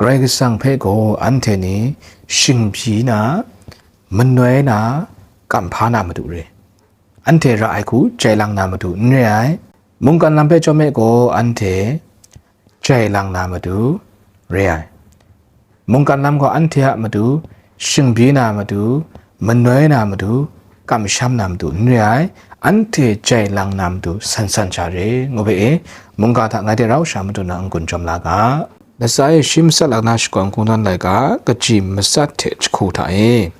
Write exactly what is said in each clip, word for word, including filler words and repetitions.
Karai Kasang hpe gaw anhte ni shingbyi na, manoi na, kamhpa na matu re. Anhte ra ai hku jai lang na matu n re ai. Mungkan lam hpe chyawm e gaw anhte jai lang na matu re ai. Mungkan lam gaw anhte a matu shingbyi na matu, manoi na matu, kamsham na matu n re ai, anhte jai lang na matu san san sha re, ngu hpe e, mungga hta ngai hte rau sha matu na n-gun jawm la ga. Latsa e shi matsat lak na shakawn kungdawn laika, kaji matsat hte jahku hta e,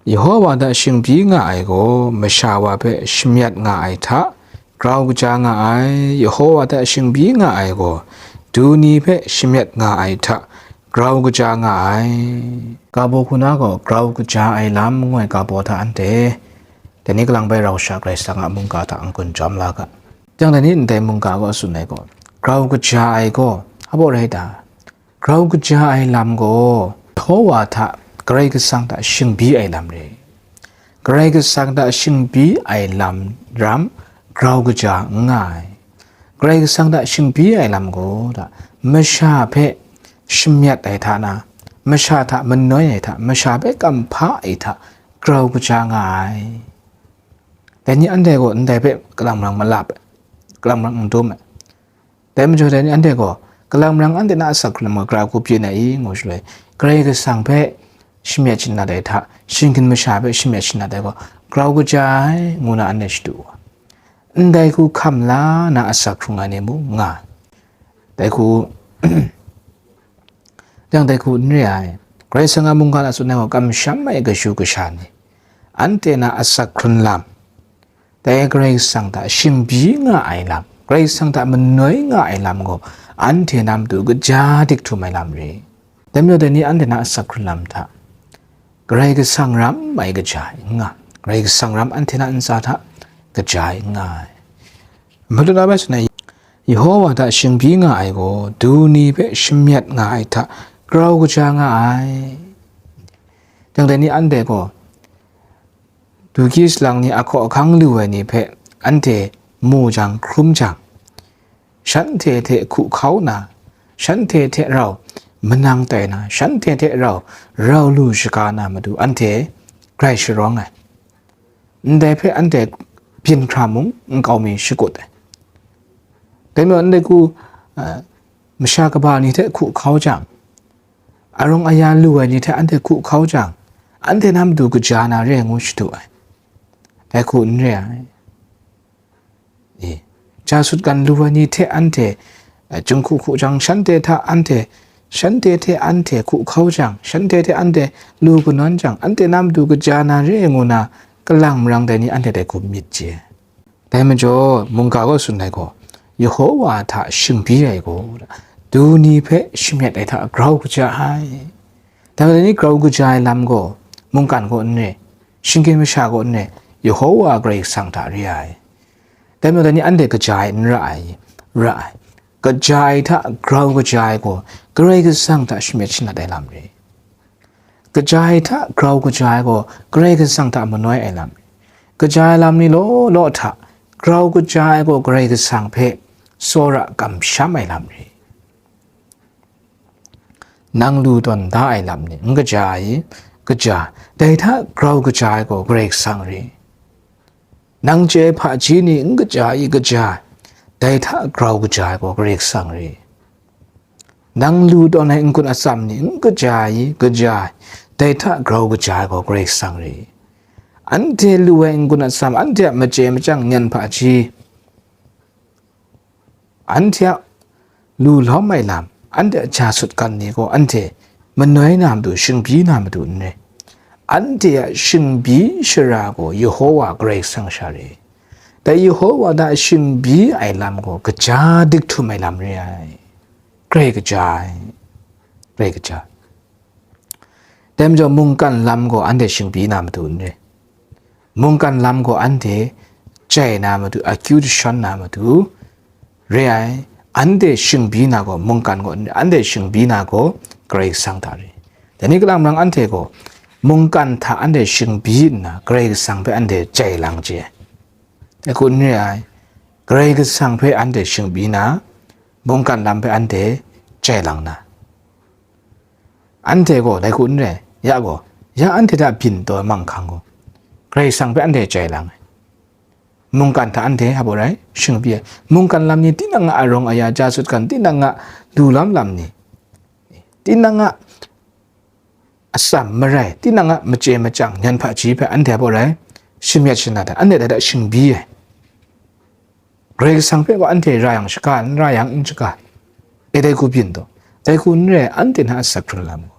Yehowa hta shingbyi nga ai gaw, masha wa hpe shamyat nga ai hta grau kaja nga ai, Yehowa hta shingbyi nga ai gaw, du ni hpe shamyat nga ai hta grau kaja nga ai. Ga baw hku na gaw grau kaja ai lam ngu ai ga baw hta anhte dai ni kalang bai rau sha Karai Kasang a mungga hta n-gun jawm la ga. Jang dai ni ndai mungga gaw tsun ai gaw, grau kaja ai gaw, hpa baw rai ta? Grau kaja ai lam gaw, Yehowa hta, Karai Kasang hta shingbyi ai lam re. Karai Kasang hta shingbyi ai lam ram grau kaja n nga ai. Karai Kasang hta shingbyi ai lam gaw, da, masha hpe shamyat ai hta na, masha hta manoi ai hta, masha hpe kamhpa ai hta grau kaja nga ai. Dai ni anhte gaw ndai hpe kalang marang malap ai, kalang marang n dum ai. Dai majaw dai ni anhte gaw, kalang marang anhte na asak hkrun lam gaw grau hku byin ai i, ngu shaloi, Karai Kasang hpe shamyat shanat ai hta, shinggan masha hpe shamyat shanat ai gaw, grau kaja ai, ngu na anhte shadu wa. Ndai hku hkam la na asak hkrung ai ni mung nga ai. Dai hku, jang dai hku n re ai. Karai Kasang a mungga na tsun ai gaw, kamsham ai kashu kasha ni, anhte na asak hkrun lam, dai Karai Kasang hta shingbyi nga ai lam, Karai Kasang hta manoi nga ai lam gaw, anhte na matu kaja dik htum ai lam re. Dai majaw dai ni anhte na asak hkrun lam hta, Karai Kasang ram ai kaja ai n nga, Karai Kasang ram anhte na ntsa hta kaja ai n nga ai. Madu na bai tsun ai, Yehowa hta shingbyi nga ai gaw, du ni hpe shamyat nga ai hta grau kaja nga ai. Jang dai ni anhte gaw, du hkyi salang ni ahkaw ahkang lu ai ni hpe anhte mu jang, hkrum jang, shanhte hte hku hkau na, shanhte hte rau manang tai na, shanhte hte rau rau lu shaga na matu anhte grai sharawng ai. Ndai hpe anhte byin hkra mung nkau mi shakut ai. Dai majaw, ndai hku, a, masha kaba ni hte hku hkau jang, arawng aya lu ai ni hte anhte hku hkau jang, anhte na matu kaja na re ngu shadu ai. Dai hku n re ai. E, ja sutgan lu ai ni hte anhte, a, jinghku hku jang, shanhte hta anhte, shanhte hte anhte hku hkau jang, shanhte hte anhte lu kanawn jang, anhte na matu kaja na re ngu na, kalang marang dai ni anhte dai hku myit chye. Dai majaw, mungga gaw tsun ai gaw, Yehowa hta shingbyi ai gaw, du ni hpe shamyat ai hta grau kaja ai. Dai majaw, dai ni grau kaja ai lam gaw, mungkan kaw n re, shinggan masha kaw n re, Yehowa Karai Kasang hta re ai. Dai majaw, dai ni anhte kaja ai n ra ai, ra ai. Kaja ai hta grau kaja ai gaw, Karai Kasang hta shamyat shanat ai lam re. Kaja ai hta grau kaja ai gaw, Karai Kasang hta manoi ai lam re. Kaja ai lam ni law law hta grau kaja ai gaw, Karai Kasang hpe tsawra kamsham ai lam re. Nang lu tawn da ai lam ni n kaja i? Kaja. Dai hta grau kaja ai gaw Karai Kasang re. Nang chye ai hpaji ni n kaja i? Kaja. Dai hta grau kaja ai gaw Karai Kasang re. Nang lu tawn ai n-gun atsam ni n kaja i? Kaja. Dai hta grau kaja ai gaw Karai Kasang re. Anhte lu ai n-gun atsam, anhte a machye machyang nyan hpaji, anhte a lu lawm ai lam, anhte a ja sutgan ni gaw anhte manoi na matu, shingbyi na matu n re. Anhte a shingbyi shara gaw Yehowa Karai Kasang sha re. Dai Yehowa hta shingbyi ai lam gaw kaja dik htum ai lam re ai. Grai kaja ai. Grai kaja. Dai majaw mungkan lam gaw anhte shingbyi na matu n re. Mungkan lam gaw anhte jai na matu, akyu jashawn na matu re ai. Anhte shingbyi na gaw mungkan gaw n re, anhte shingbyi na gaw Karai Kasang hta re. Dai ni kalang marang anhte gaw mungkan hta anhte shingbyi nna, Karai Kasang hpe anhte jai lang chye ai. Dai hku n re ai. Karai Kasang hpe anhte shingbyi na, mungkan lam hpe anhte jai lang na, Anhte gaw dai hku n rai, ya gaw, ya anhte hta byin taw ai manghkang gaw, Karai Kasang hpe anhte jai lang ai. Mungkan hta anhte hpa rai, shingbi ai. Mungkan lam ni, tinang a arawng aya, ja sutgan, tinang a lu lam lam ni, tinang a atsam marai, tinang a machye machyang, nyan hpaji hpe anhte hpa rai, shamyet shanat ai, anhte hta shingbi ai. Karai Kasang hpe gaw anhte ra yang shaga, n ra yang n shaga, e dai hku byin taw, dai hku n rai, anhte hta a asak hkrun lam gaw,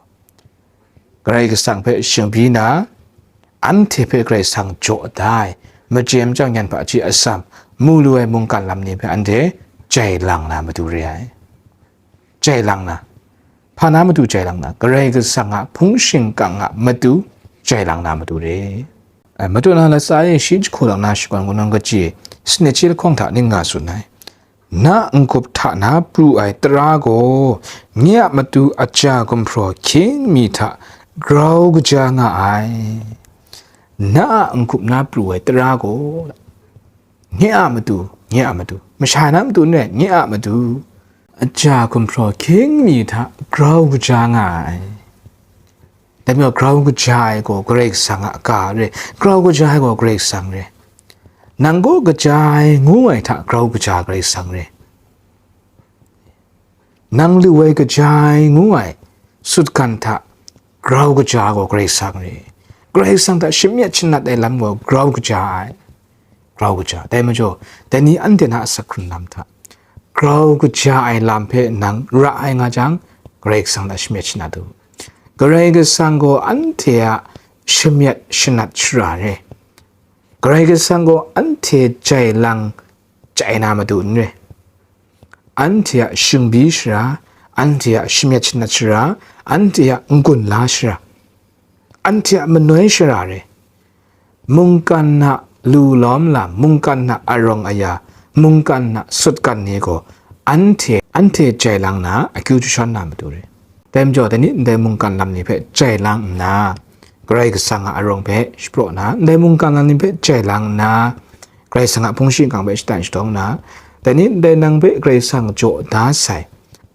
Karai Kasang hpe shingbi na, anhte hpe Karai Kasang jaw da ai, machye machyang, nyan hpaji, atsam, mu lu ai mungkan lam ni hpe anhte jai lang na matu re ai. Jai lang na, hpa na matu jai lang na, Karai Kasang a hpung shingkang a matu jai lang na matu re. Ai, Madu na latsa e shi jahku lang na shakawn kungdawn kaji, sanit shi lahkawng hta ning nga tsun ai. Na n-gup hta na pru ai tara gaw, nye a matu aja gumhpraw hkying mi hta grau kaja nga ai. Na a n-gup na pru ai tara gaw, nye a matu, nye a matu, masha na matu n rai, nye a matu, aja gumhpraw hkying mi hta grau kaja nga ai. Dai majaw, grau kaja ai gaw Karai Kasang a ga re, grau kaja ai gaw Karai Kasang re. Nang gaw kaja ai ngu ai hta grau kaja Karai Kasang re. Nang lu ai kaja ai ngu ai sutgan hta grau kaja gaw Karai Kasang re. Karai Kasang hta shamyet shanat ai lam gaw grau kaja ai. Grau kaja. Dai majaw, dai ni anhte na a asak hkrun lam hta, grau kaja ai lam hpe nang ra ai nga jang, Karai Kasang hta shamyet shanat u. Karai Kasang gaw anhte a shamyet shanat shara re. Karai Kasang gaw anhte jai lang chye na matu n re. Anhte a shingbi shara, anhte a shamyet shanat shara, anhte a n-gun la shara, anhte a manoi shara re. Mungkan a lu lawm lam, mungkan a arawng aya, mungkan a sutgan ni gaw anhte, anhte jai lang na, akyu jashawn na matu re. Dai majaw, dai ni ndai mungkan lam ni hpe jai lang nna, Karai Kasang a arawng hpe shapraw na, ndai mungkan lam ni hpe jai lang nna, Karai Kasang a hpung shingkang hpe shatan shatawng na, dai ni ndai nang hpe Karai Kasang jaw da sai,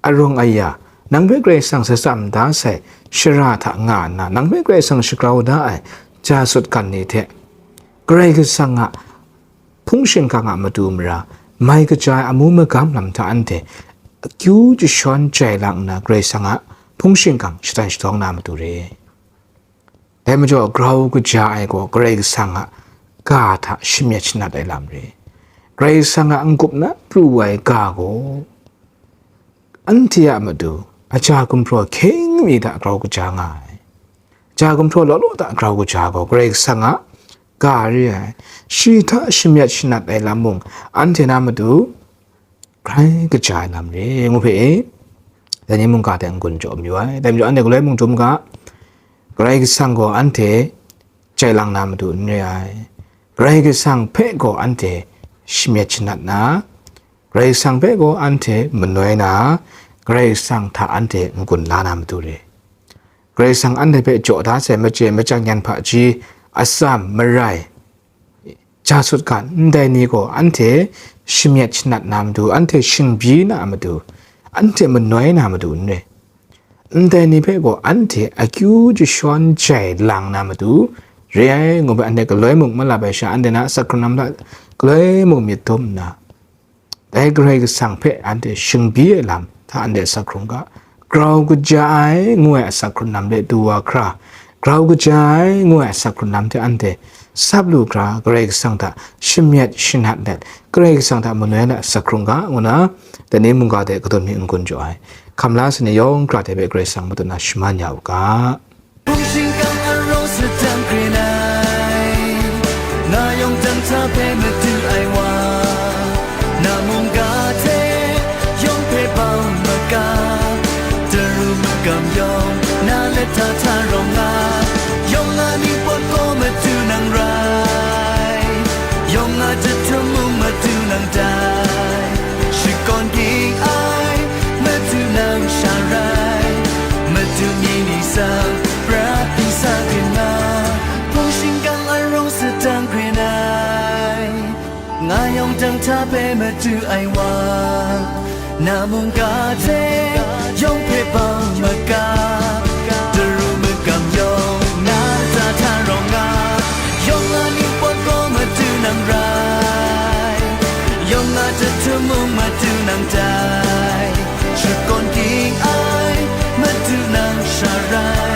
arawng aya, nang hpe Karai Kasang shatsam da sai shara hta nga nna, nang hpe Karai Kasang shagrau da ai ja sutgan ni hte, Karai Kasang a hpung shingkang a matu mara, mai kaja ai amu magam lam hta anhte akyu jashawn jai lang nna, Karai Kasang a hpung shingkang shatan shatawng na matu re. Dai majaw, grau kaja ai gaw Karai Kasang a ga hta shamyet shanat ai lam re. Karai Kasang a n-gup na pru ai ga gaw anhte a matu aja gumhpraw hkying mi hta grau kaja nga ai. Aja gumhpraw law law hta grau kaja gaw Karai Kasang a ga re ai. Shi hta shamyet shanat ai lam mung anhte na matu grai kaja ai lam re, ngu hpe e, dai ni mungga hte n-gun jaw mayu ai. Dai majaw, anhte galoi mung dum ga, Karai Kasang gaw anhte jai lang na matu n re ai. Karai Kasang hpe gaw anhte shamyet shanat na, Karai Kasang hpe gaw anhte manoi na, Karai Kasang hta anhte n-gun la na matu re. Karai Kasang anhte hpe jaw da sai machye machyang, nyan hpaji, atsam, marai, ja sutgan, ndai ni gaw anhte shamyet shanat na matu, anhte shingbi na matu, anhte manoi na matu n re. Ndai ni hpe gaw anhte akyu jashawn jai lang na matu re ai, ngu hpe anhte galoi mung malap ai sha, anhte na asak hkrun lam hta galoi mung myit dum nna, dai Karai Kasang hpe anhte shingbi ai lam hta anhte asak hkrung ga. Grau kaja ai ngu ai asak hkrun lam de du wa hkra, grau kaja ai ngu ai asak hkrun lam hte anhte sap lu hkra, Karai Kasang hta shamyet shanat let, Karai Kasang hta manoi let asak hkrung ga, ngu na, dai ni mungga hte kadun mi n-gun jaw ai. Hkam la sa ni yawng hkra hte hpe Karai Kasang matut na shaman ya u ga. Hpung shingkang arawng sadang hkren ai, nga yawng dang hta hpe madu ai wa, na mungga hte yawng hpe bau maga, daru magam yawng na lata hta rawng nga, yawng a ningpawt gaw madu nang rai, yawng a jahtum mung madu nang tai, shakawn ging ai, madu nang sha rai, madu myi ni tsang, prat pyi sa hkrin nga, hpung shingkang arawng sadang hkren ai, nga yawng dang hta hpe madu ai wa, na mungga hte yawng hpe bau maga, Jahtum mung Madu nang dai, shakawn ging ai, Madu nang sha rai.